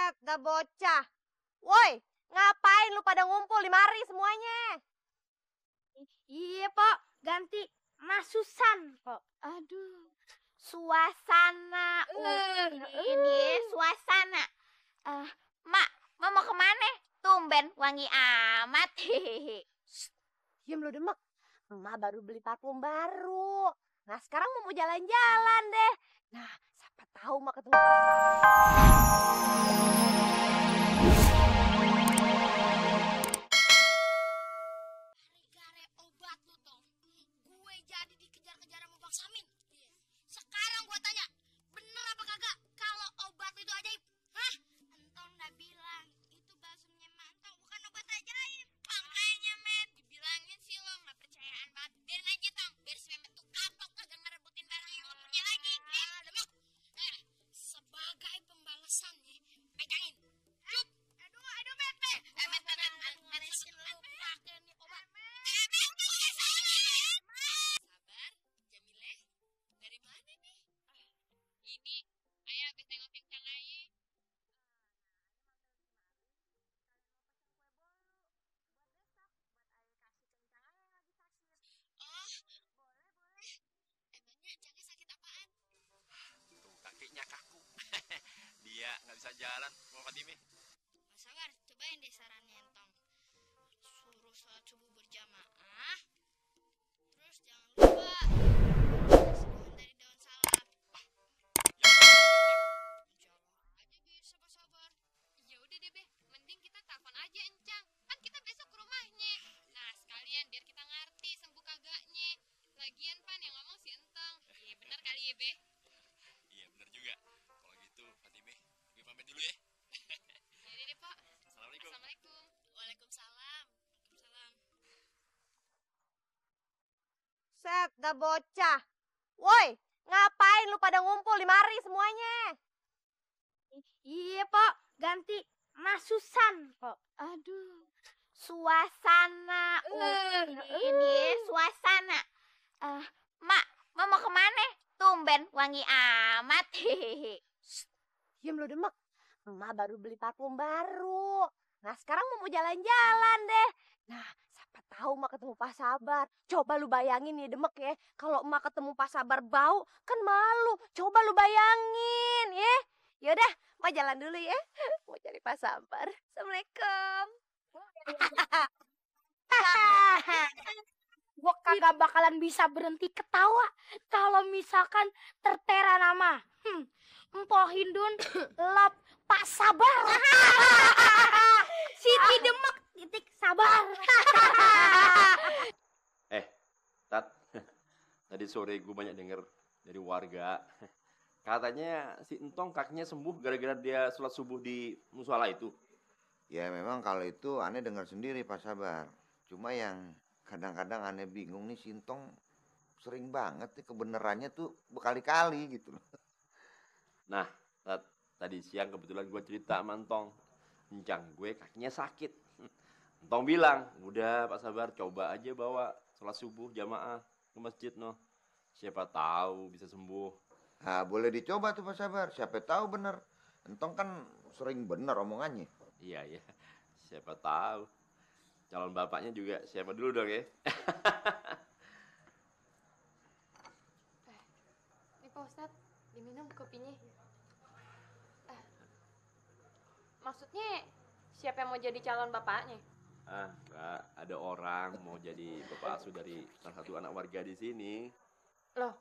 Set, dah bocah. Woi, ngapain lu pada ngumpul di mari semuanya? Iya, Pok. Ganti masusan, Pok. Aduh, suasana. Ini suasana. Mak, mau kemana? Tumben wangi amat. Diam lu Demek. Emak baru beli parfum baru. Nah sekarang mau jalan-jalan deh. Nah siapa tahu mak ketemu Gara-gara obat lu toh, gue jadi dikejar-kejar sama Bang Samin. Sekarang gue tanya, bener apa kagak kalau obat itu ajaib? Hah? Entong udah bilang itu balsemnya mantong, bukan obat ajaib. Makanya Met, dibilangin sih lo nggak percayaan banget. Biarin aja Tong, biar si Mehmet tuh kapok kagak ngerebutin barang yang lo punya lagi. Demok. Sebagai pembalasan nih, pegangin. Yuk. Aduh Met. Met ngaresin lu pakai nih obat. Sabar, Jamile. Dari mana nih? Ini ayah habis tengok kencang aja. Oh, boleh. Emangnya Cangnya sakit apaan? Tuh kakinya kaku. Dia nggak bisa jalan. Mau Fatime? Mas Sabar, cobain deh sarannya Entong. Suruh sholat subuh berjamaah. Terus jangan lupa seduhan dari daun salam. Insya Allah aja bisa Mas Sabar. Ya udah deh Be, mending kita telepon aja Encang. Kan kita besok ke rumahnya. Nah sekalian biar kita ngerti sembuh kagaknya. Lagian Pan yang ngomong si Entong. Iya bener kali ya Be. Iya bener juga. Kalau gitu Fatime, gue pamit dulu ya. Ya deh Pak. Assalamualaikum. Assalamualaikum. Waalaikumsalam. Waalaikumsalam. Set, dah bocah. Woi, ngapain lu pada ngumpul di mari semuanya? Iya, Pok. Ganti masusan, Pok. Aduh, suasana. Ini suasana. Mak, mau kemana? Tumben wangi amat. Diam lu Demek. Emak baru beli parfum baru. Nah sekarang mau jalan-jalan deh. Nah siapa tahu mak ketemu Pak Sabar. Coba lu bayangin nih Demek ya. Kalau emak ketemu Pak Sabar bau kan malu. Coba lu bayangin ya. Yaudah emak jalan dulu ya. Mau cari Pak Sabar. Assalamualaikum. Gue kagak bakalan bisa berhenti ketawa kalau misalkan tertera nama. Empoh Hindun lap Pak Sabar. Siti Demek titik sabar. Tat. Tadi sore gue banyak denger dari warga. Katanya si Entong kakinya sembuh gara-gara dia sholat subuh di musola itu. Ya memang kalau itu aneh dengar sendiri Pak Sabar. Cuma yang kadang-kadang aneh bingung nih Sintong sering banget nih kebenarannya tuh berkali-kali gitu loh. Nah, tadi siang kebetulan gue cerita sama Entong. Encang gue kakinya sakit. Entong bilang, udah Pak Sabar coba aja bawa sholat subuh jamaah ke masjid noh. Siapa tahu bisa sembuh. Nah boleh dicoba tuh Pak Sabar. Siapa tahu bener. Entong kan sering bener omongannya. Iya, siapa tahu. Calon bapaknya juga siapa dulu dong ya. Ini Pak Ustadz, diminum kopinya. Maksudnya siapa yang mau jadi calon bapaknya? Enggak, ada orang mau jadi bapak asuh dari salah satu anak warga di sini. Loh,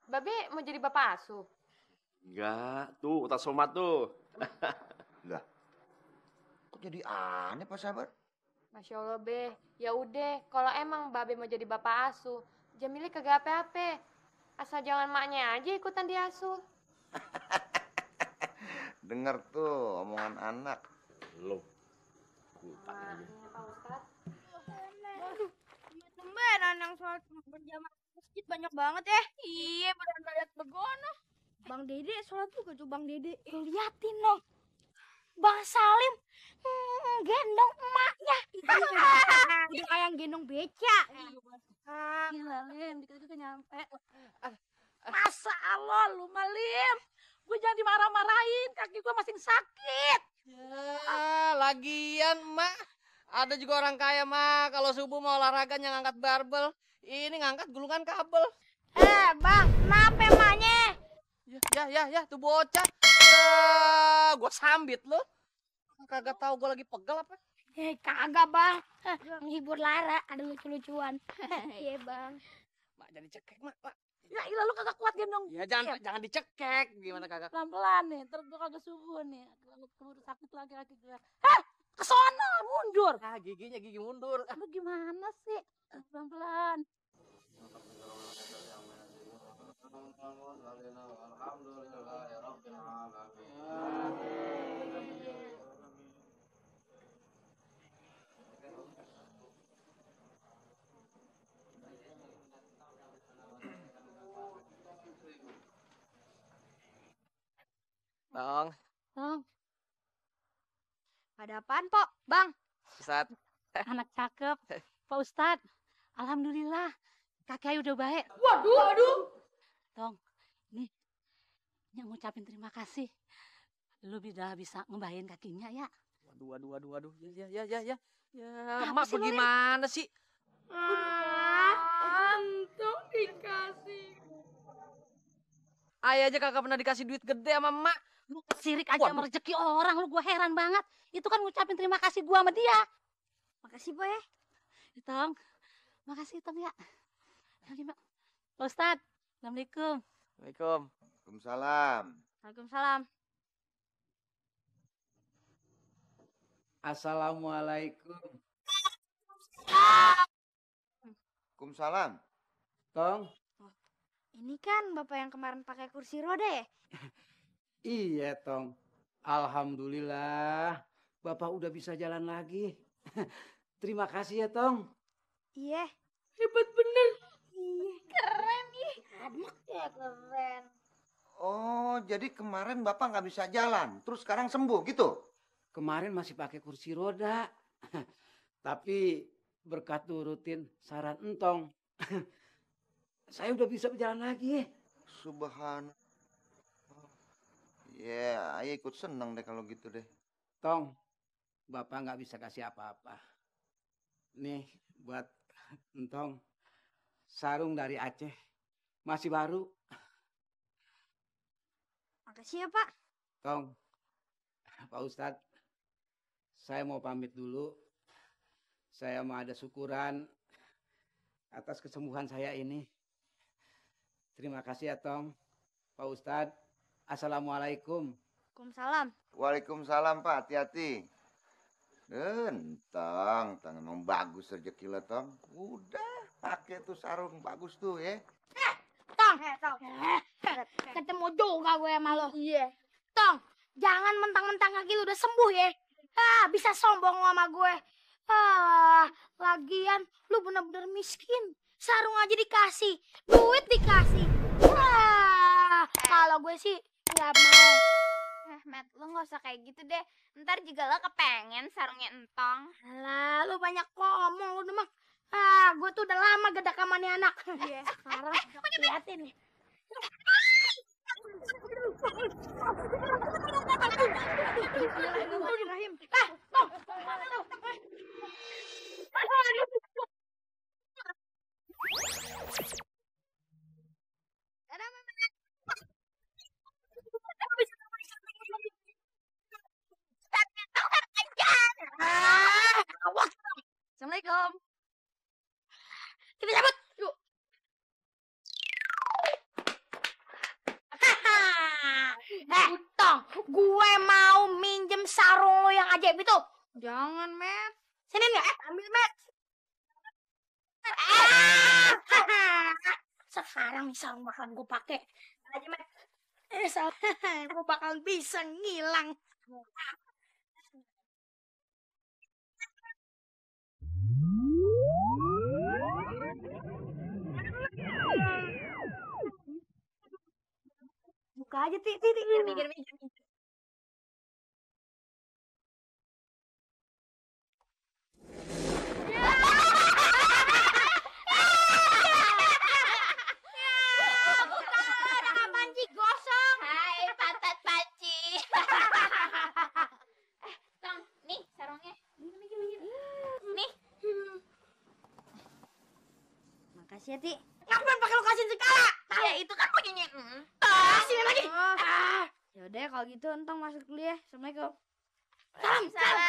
Babe mau jadi bapak asuh? Enggak, tuh utas somat tuh. Lah, kok jadi aneh Pak Sabar? Masya Allah Be, ya udah kalau emang Babe mau jadi bapak asuh, Jamile kagak apa-apa. Asal jangan maknya aja ikutan diasuh. Dengar tuh omongan anak. Lo. Kutak aja. Ini Pak Ustadz. Tumbenan yang sholat berjamaah masjid banyak banget ya. Iya, beneran lihat begono. Bang Dede sholat juga tuh Bang Dede. Liatin dong. Bang Salim gendong emaknya. Udah kayak yang gendong beca. Gila, Lim, dikit-dikit nyampe. Masa Allah lu Malim, gue jangan dimarah-marahin, kaki gue masih sakit. Ya, lagian mak. Ada juga orang kaya mak. Kalau subuh mau olahraganya ngangkat barbel. Ini ngangkat gulungan kabel. Bang, kenapa emaknya? Ya, tuh bocah. Ya, gua sambit lu. Kagak tahu gua lagi pegel apa. Kagak, Bang. Menghibur Lara, ada lucu-lucuan. Iya, Bang. Mak jadi cekek mak. Ya ilah lu kagak kuat gendong. Ya jangan dicekek. Gimana kagak? Pelan-pelan nih, ntar gue kagak subuh nih. Kalau keburu sakit lagi gue. Kesana mundur. Ah, giginya gigi mundur. Lu gimana sih? Pelan-pelan. Tong, Ada apaan, Pok? Bang, Ustad. anak cakep. Pak Ustadz, alhamdulillah. Kaki Ayu udah baik. Waduh. Tong, nih ngucapin terima kasih. Lu udah bisa ngembahin kakinya ya. Waduh. Ya. Ya, Apa mak sih lu, Rin? bagaimana sih? Untung dikasih. Ayah aja kagak pernah dikasih duit gede sama mak. Lu sirik aja sama rezeki orang. Lu gua heran banget. Itu kan ngucapin terima kasih gua sama dia. Makasih, Boy. Tong, makasih Tong ya. Lagi, Mak. Pak Ustadz, assalamualaikum. Waalaikumsalam. Waalaikumsalam. Waalaikumsalam. Assalamualaikum. Waalaikumsalam. Tong, Ini kan bapak yang kemarin pakai kursi roda ya? iya Tong. Alhamdulillah, Bapak udah bisa jalan lagi. Terima kasih ya Tong. Iya. Hebat bener. Keren nih. Adem ya keren. Oh, jadi kemarin Bapak nggak bisa jalan, terus sekarang sembuh gitu? Kemarin masih pakai kursi roda. Tapi berkat nurutin saran Entong, saya udah bisa berjalan lagi. Subhanallah. Ya, ayah ikut seneng deh kalau gitu deh. Tong, Bapak nggak bisa kasih apa-apa. Nih buat Entong, sarung dari Aceh, masih baru. Makasih ya, Pak. Tong, Pak Ustadz, saya mau pamit dulu. Saya mau ada syukuran atas kesembuhan saya ini. Terima kasih ya Tong. Pak Ustadz, Assalamualaikum. Waalaikumsalam. Waalaikumsalam Pak, hati-hati. Tong emang bagus rezeki lo Tong. Udah pakai tuh sarung bagus tuh ya. Tong. Ketemu juga gue sama lo. Iya. Tong, jangan mentang-mentang kaki lu udah sembuh ya. Bisa sombong lo sama gue. Lagian lu bener-bener miskin. Sarung aja dikasih, duit dikasih. Kalau gue sih nggak mau. Matt, lu gak usah kayak gitu deh. Ntar juga lo kepengen sarungnya Entong. Alah, lu banyak ngomong lu demang. Gue tuh udah lama gedak sama nih anak. Iya, sekarang liatin nih. Bismillahirrahmanirrahim. Tong, mana lu? Assalamualaikum. Kita cabut. Yuk. Tong, gue mau minjem sarung lo yang ajaib itu. Jangan, Matt. Sini nih, ambil Matt. Sekarang nih sarung bakalan gue pakai. Aja Matt. Gue bakalan bisa ngilang. Buka aja, Ti. Minggir. Makasih ya, Ti. Ngapain pakai lu kasihin segala? Ya itu kan punyanya Entong. Sini lagi. Ya udah kalau gitu Entong masuk dulu ya. Assalamualaikum. Salam.